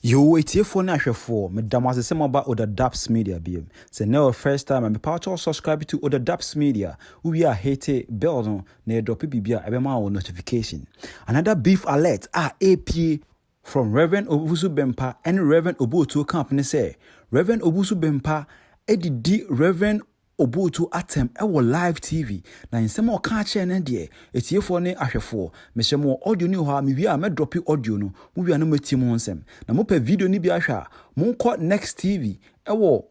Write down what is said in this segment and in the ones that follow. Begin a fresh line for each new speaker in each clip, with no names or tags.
Yo, etiefoɔ ne ahwɛfoɔ, meda mo ase sɛ moaba Oda Daps Media biom. Sɛ nnɛ wɔ first time a, mepa kyɛw subscribe to Oda Daps Media. Wowie a, hit bell no na yɛdrop biribi a ɛbɛma wo notification. Another beef alert a epie from Reverend Owusu Bempah ne Reverend Obotuo camp ne sɛ Reverend Owusu Bempah edidi Reverend Obotuo atɛm ɛwɔ live TV, na nsɛm a ɔka akyerɛ no deɛ, etiefoɔ ne ahwɛfoɔ, mehyɛ mo wɔ audio no hɔ a, mewie a mɛdrop audio no. Mowie a no matie mo ho nsɛm, na mopɛ video no bi ahwɛ a, monkɔ Next TV ɛwɔ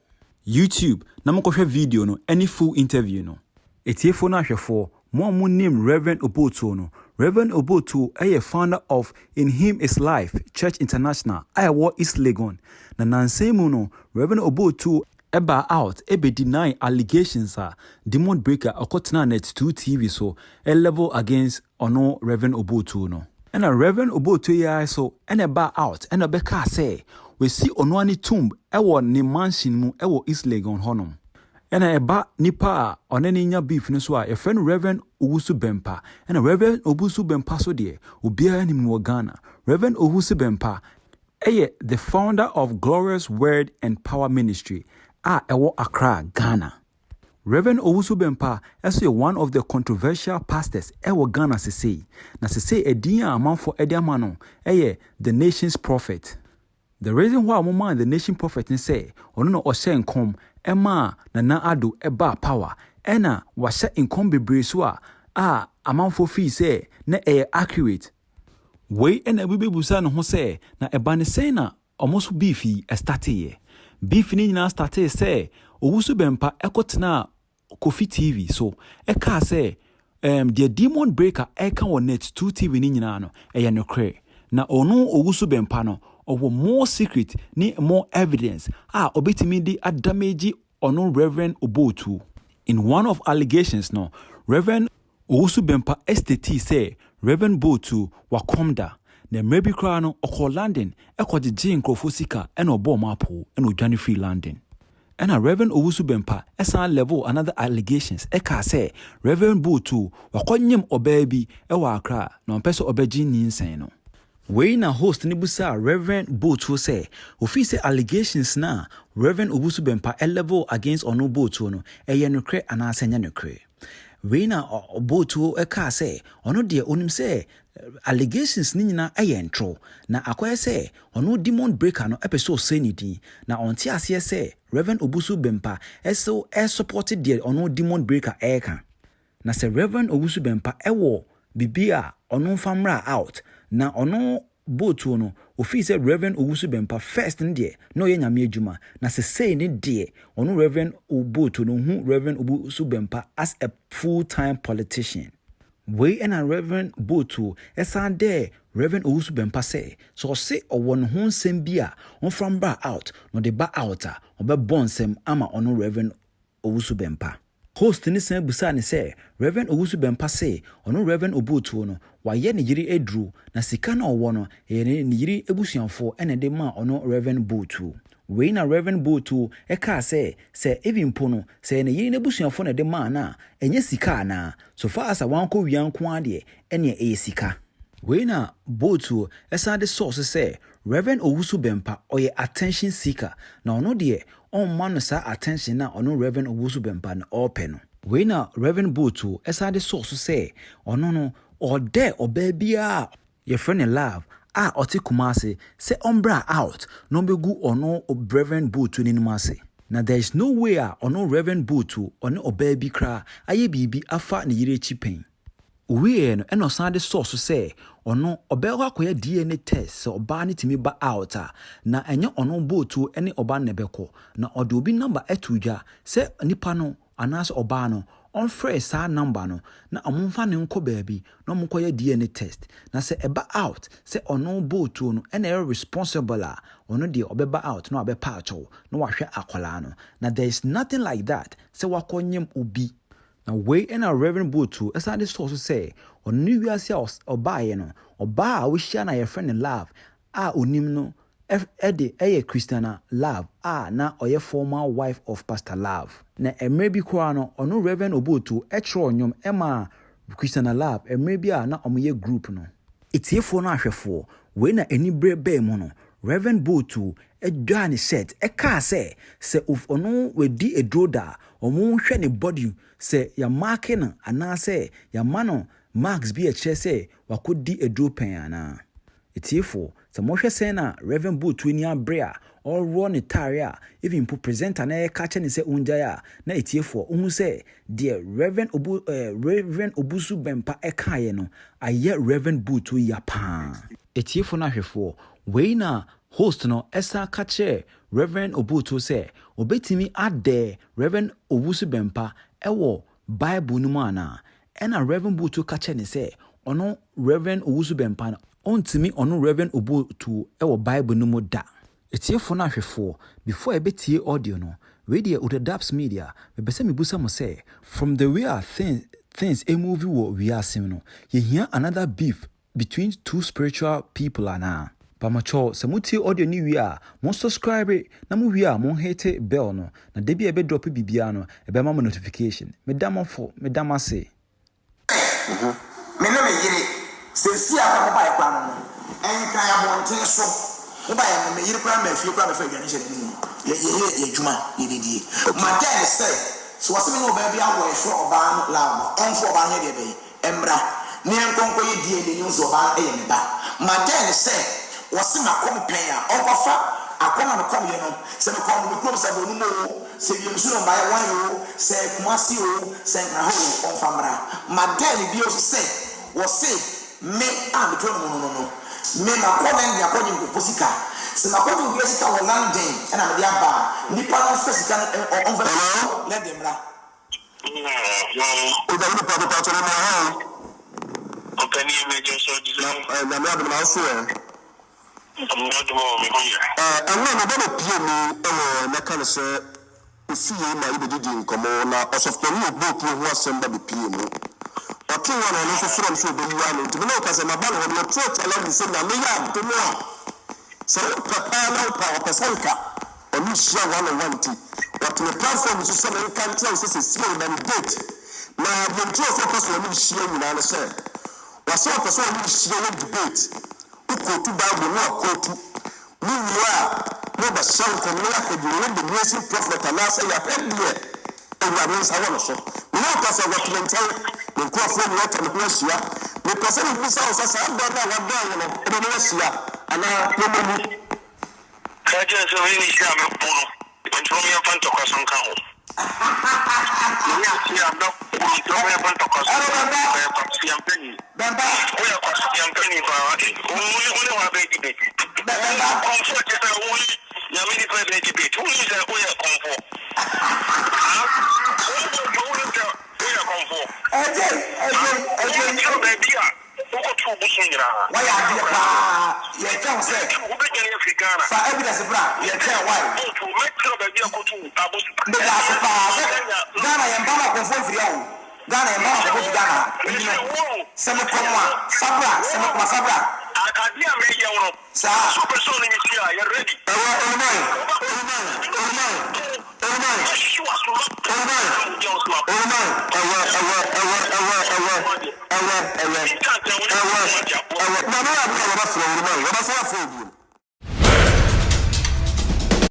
YouTube na monkɔhwɛ video no ɛne full interview no. Etiefoɔ no ahwɛfoɔ, mo a monim Reverend Obotuo no, Reverend Obotuo ɛyɛ founder of In Him Is Life Church International a ɛwɔ East Legon. Na nansan mu no, Reverend Obotuo ɛbaa out ɛbɛdeny allegations a Demon Breaker ɔkɔtena Net 2 TV so ɛlevel against ɔno Reverend Obotuo no. Ɛna Reverend Obotuo yi ara so ɛna ɛbaa out ɛna ɔbɛkaa sɛ wɔasi ɔno ani tomb ɛwɔ ne mansion mu ɛwɔ East Legon hɔnom. Ɛna ɛba nipa a ɔne ne nya beef no so a yɛfrɛ no Reverend Owusu Bempah. Ɛna Reverend Owusu Bempah so deɛ, obiara nim no wɔ Ghana. Reverend Owusu Bempah ɛyɛ the founder of Glorious Word and Power Ministry a ɛwɔ Accra, Ghana. Reverend Owusu Bempah ɛso yɛ one of the controversial pastors ɛwɔ Ghana sesei. Na sesei ɛdin a amanfoɔ ɛde ama no ɛyɛ the Nation's Prophet. The reason why wɔn maa the Nation Prophet ne sɛ ɔno na ɔhyɛ nkɔm ɛmaa Nana Addo ɛbaa power, ɛna wahyɛ nkɔm bebree so a amanfoɔ fii sɛ na ɛyɛ accurate. Wei ɛna ebi bɛbusa ne ho sɛ na ɛba ne sɛn na ɔmo so beef yi ɛstarteeɛ. Beef ne nyinaa startee sɛ Owusu Bempah ɛkɔtena Kofi TV so ɛkaa sɛ deɛ Demon Breaker ɛka wɔ Net 2 TV no nyinaa no ɛyɛ nokorɛ, na ɔno Owusu Bempah no ɔwɔ more secret ne more evidence a ɔbɛtumi de adamage ɔno Reverend Obotuo. In one of allegations no, Reverend Owusu Bempah ɛstate sɛ Reverend Botuo wakɔm da, na mmerɛ bi koraa no ɔkɔɔ London ɛkɔgyegye nkurɔfoɔ sika, ɛna ɔbɔɔ ɔmo apo ɛna ɔdwane firi London. Ɛna Reverend Owusu Bempah ɛsan level another allegations ɛkaa sɛ Reverend Botuo wakɔnyem ɔbaa bi ɛwɔ Accra na ɔmpɛ sɛ ɔbɛgye nyinsɛn no. Wei na host ne busaa Reverend Botuo sɛ ofii sɛ allegations na Reverend Owusu Bempah ɛlevel against ɔno Botuo no ɛyɛ nokorɛ anaasɛ nyɛ nokorɛ. Wei na Botuo ɛkaa sɛ ɔno deɛ onim sɛ allegations ne nyinaa ɛyɛ ntorɔ, na akɔyɛ sɛ ɔno Demon Breaker no ɛpɛ sɛ ɔsɛe ne din, na ɔnte aseɛ sɛ Reverend Owusu Bempah ɛso ɛsupport deɛ ɔno Demon Breaker ɛreka, na sɛ Reverend Owusu Bempah ɛwɔ biribi a ɔno mfa mmra out. Na ɔno Botuo no ofii sɛ Reverend Owusu Bempah first no deɛ na ɔyɛ Nyame adwuma, na sesei ne deɛ ɔno Reverend Botuo no hu Reverend Owusu Bempah as a full time politician. Wei ɛna Reverend Botuo ɛsan dɛ Reverend Owusu Bempah sɛ ɔse ɔwɔ ne ho nsɛm bi a ɔmfa mbra out, na ɔde ba out a ɔbɛbɔ nsɛm ama ɔno Reverend Owusu Bempah. Host ne san busaa ne sɛ Reverend Owusu Bempah se ɔno Reverend Obotuo no wayɛ ne yere aduro, na sika na ɔwɔ no ɛyɛ ne yere abusuafoɔ ɛna ɛde maa ɔno Reverend Botuo. Wei na Reverend Botuo ɛkaa sɛ even mpo no sɛ ne yere n'abusuafoɔ na ɛde maa no a, ɛnyɛ sika anaa? So far as a wankɔ wia nko ara deɛ, ɛneɛ ɛyɛ sika. Wei na Botuo ɛsan de sɔɔ so sɛ Reverend Owusu Bempah ɔyɛ attention seeker, na ɔno deɛ ɔmma no saa attention na ɔno Reverend Owusu Bempah no ɔrepɛ no. Wei na Reverend Botuo ɛsan de sɔɔ so sɛ ɔno no ɔdɛ ɔbaa biara yɛfrɛ no Love a ɔte Kumase sɛ ɔmbra out na ɔmbɛgu ɔno Reverend Botuo n'anim ase, na there is no way a ɔno Reverend Botuo ɔne ɔbaa bi koraa ayɛ biribi afa ne yere akyi pɛn. Owieɛ no, ɛna ɔsan de sɔɔ so sɛ ɔno ɔbɛkɔ akɔyɛ DNA test sɛ ɔbaa no tumi ba out a, na ɛnyɛ ɔno Botuo ne ɔbaa no na ɛbɛkɔ, na ɔde obi number ɛto dwa sɛ nipa no anaasɛ ɔbaa no ɔmfrɛ saa number no na ɔmomfa ne nkɔ baabi na ɔmo DNA test, na sɛ ɛba out sɛ ɔno Botuo no ɛna ɛyɛ responsible a, ɔno deɛ ɔbɛba out na wabɛpa akyɛw na wahwɛ akwadaa no, na there is nothing like that sɛ wakɔnyem obi. Na wei ɛna Reverend Botuo ɛsan de sɔɔ so sɛ ɔno ne wiase a ɔbaeɛ no, ɔbaa a wɔahyia no a yɛfrɛ no Love a onim no ɛde ɛyɛ Christiana Love a na ɔyɛ former wife of Pastor Love. Na mmerɛ bi koraa no, ɔno Reverend Obotuo ɛtwerɛ nnwom ɛmaa Christiana Love mmerɛ bi a na ɔmoyɛ group no. Etiefoɔ no ahwɛfoɔ, wei na anibere bɛɛ mu no. Rev. Boatu dwaa ne shirt kaa sɛ, sɛ ɔno wadi aduro da a, wɔnhwɛ ne body sɛ yɛamarke no anaasɛ yɛama no marks bi a ɛkyerɛ sɛ wakɔdi aduro pɛn anaa. Atiefoɔ, sɛ mohwɛ sɛn na Rev. Boatu ani abere a ɔreworɔ ne taare a even mpo presenter no reka kyerɛ no sɛ ɔngyae a, na atiefoɔ, wohu sɛ deɛ Rev. Obu, eh, Rev. Obusu Bɛmpa kaeɛ no ayɛ Rev. Boatu ya paa. Atiefo no ahwɛfoɔ, wei na host no san ka kyerɛɛ Rev. Obuotuo sɛ ɔbɛtumi adɛɛ Rev. Owusu Bɛmpa wɔ Bible no mu anaa? Ɛna Rev. Obuotuo ka kyerɛɛ no sɛ ɔno Rev. Owusu Bɛmpa no ɔntumi ɔno Rev. Obuotuo wɔ Bible no mu da. Atiefo no ahwɛfoɔ, before yɛbɛtie audio no, wei deɛ Odadabs Media, mepɛ sɛ mebusa mo sɛ, from the way a things things move wɔ wiase mu no, yɛhia another beef between two spiritual people anaa? Pamokyɛw sɛ mo tie audio no wie a mo subscribe na mo wie a mo hit bell no na da bi a yɛbɛ drop biribiara no ɛbɛma mo notification. Meda mo fo, meda mo ase.
Me ne me yere, seesei a na mobaeɛ koraa no no, Nkran abɔnten so, mobaeɛ no, me yere koraa maa fie koraa bɛfaa aduane hyɛɛ n'anim no, yɛ, yɛyɛ yɛn adwuma, yɛdidie. Madɛn ne sɛ, sɛ wɔse me ne ɔbaa bi awo a, yɛfrɛ ɔbaa no love no, ɔmfa ɔbaa no nyɛ deɛ bɛn? Mmra na yɛnkɔ nkɔyɛ DNA nhu sɛ ɔbaa no yɛ me ba. Madɛn ne sɛ wɔse makɔm pɛn a, ɔnkɔfa akɔm a mekɔmyɛ no, sɛ mekɔm no me kurom sɛ Borɔnum oo, sɛ Wiemsu no mbaeɛ wan oo, sɛ Kumasi oo, sɛ Nkran ha oo, ɔmfa mmra. Madɛn ne bio nso sɛ wɔse me a mete hɔ nom no no, me makɔ London akɔgye nkurɔfoɔ sika. Sɛ makɔgye obiara sika wɔ London na mede aba a, nipa no mfa sika no, ɔmfa London mmra.
Onyame nipa mepakyɛ me mewɔ ha o.
Ɔpanin megye so gye
Na eh, Nyame adom na wo so ɛ?
Nyame adom o me ho yɛ.
Eh, ɛnna meba bɛ pie mu wɔ mɛka no sɛ ofie ma yɛbɛdidi nkɔmmɔ na ɔsɔfopanin Ogbokuo ho asɛm ba bɛ pie mu. Ɔtee hɔ na ɔno nso frɛ me sɛ ɔbɛyi ano nti me ne wo ka sɛ maba ne hɔ no yɛtoo challenge sɛ Nyame yɛ adom a sɛ wopɛ paa na wopɛ a ɔpɛ sɛ nka Ɔne hyia one on one nti ɔte me platform so sɛ menka nkyerɛ wo sɛ sesie ɔma me date na deɛ nti a ɔsɛ ɔpɛ sɛ ɔne me hyia nyinaa ne sɛ ɔsɛ ɔpɛ sɛ ɔne me hyia yɛ debate wo quote bible no a quote mo wie a mo bɛhyɛ nkɔm na yɛahwɛ deɛ ɔyɛ the nation prophet anaasɛ yɛahwɛ deɛ Awurade nsa wɔ no so. Me ne wo ka sɛ wɔte me nkyɛn me nkurɔfoɔ nyinaa atwa me ho ahyia mepɛ sɛ mebisa wo sɛ saa dɔn no a wɔadɔn wo no wobɛne wo ahyia anaa yɛmmɔ mu.
Ka kyerɛ no sɛ ɔne ne hyia a mɛpo no, enti mom yɛmfa ntɔkwa so nka ho. Me ne hyia a mɛpo no, enti mom yɛmfa ntɔkwa so nka ho. Ɔyɛ kwaseampani. Woyɛ kwaseampani paa wate. Wo ne wo ne hwan bɛyɛ debate? Wo kɔmfoɔ kyerɛ sɛ wo ne Nyame nipa bɛyɛ debate. Wonim sɛ woyɛ kɔmfoɔ? Haa? Wo wonim sɛ woyɛ kɔmfoɔ? Haa? Wonkyerɛ baabi a Wokɔto wo bosom nyinaa.
Wayɛ adeɛ paa yɛtwɛn wo sɛ.
Wobɛdwane afiri Ghana.
Fa evidence bra yɛtwɛn why.
Vote mɛkyerɛ baabi a kɔto wo abosom.
Medaase paa sɛ Ghana yɛn ba ma kɔmfoɔ mfiri ha o Ghana yɛn ba ma kɔmfoɔ mfiri Ghana ha nti no sɛ mekɔm a fa bra sɛ mekɔm a fa bra.
Adeɛ a meyɛ wo no
Saa.
sɛ wopɛ sɛ ɔne me hyia a yɛ ready.
Ɛwɔ Oluman, Oluman, Oluman, Oluman, Oluman, Oluman, ɛwɔ.